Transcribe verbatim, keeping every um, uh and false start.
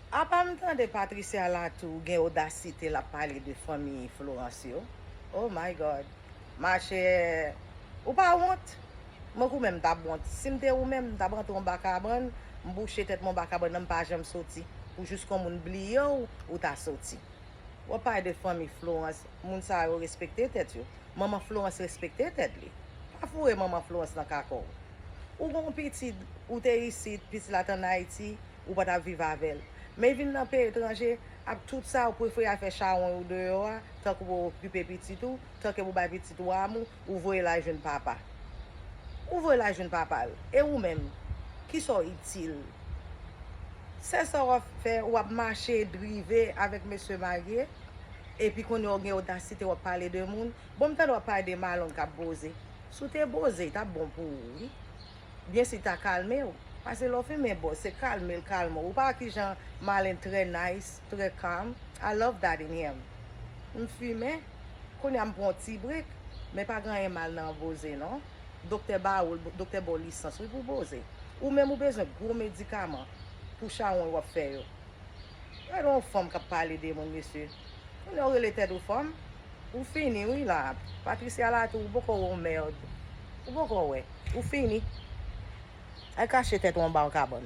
Apa m tande Patricia Latour gen odasite l ap pale de fanmi Florence yo? Oh my God. Machè, ou pa wont? Mwen kou menm m t ap wont. Si m te ou menm, m t ap rantre yon bakabann, m bouche tèt mwen bakabann nan, m pa janm soti. Pou jis kon moun bliye w, ou ta soti. W ap pale de fanmi Florence, moun sa yo respekte tèt yo. Manman Florence respekte tèt li. Pa foure manman Florence nan kako w. Ou gon pitit, ou te isit, pitit la t ann Ayiti, ou pa t ap viv avè l. Men vin nan peyi etranje, ak tout sa, ou prefere al fè chawony ou deyò a, tanke w okipe pitit ou, tanke w bay pitit ou amou, ou voye l al jwenn papa. Ou voye l al jwenn papa l. E ou menm, kisa w itil? Sèl sa w ap fè, w ap mache drive avèk mesye marye, epi kounye a w gen odasite w ap pale de moun. Bon, m tande w ap pale de Marlon k ap boze. Si w te boze, t ap bon pou ou, wi. Byensi, ta kalme w. Paske lè w fimen bòz, se kalme l kalme w. Ou pa wè kijan Marlon trè nice, trè calm. I love that in him. M fimen, kounye a m pran yon ti break, men pa gen anyen mal nan boze, non. Doktè ba ou l, doktè ba w lisans, wi, pou boze. Ou menm ou bezwen gwo medikaman pou chawony w ap fè yo. Gade yon fanm k ap pale de moun, mesye. Kounye a w rele tèt ou fanm? Ou fini, wi, la. Patricia Latour, ou poko wè yon mèd. Ou poko wè. Ou fini. Al kache tèt ou anba yon kabann.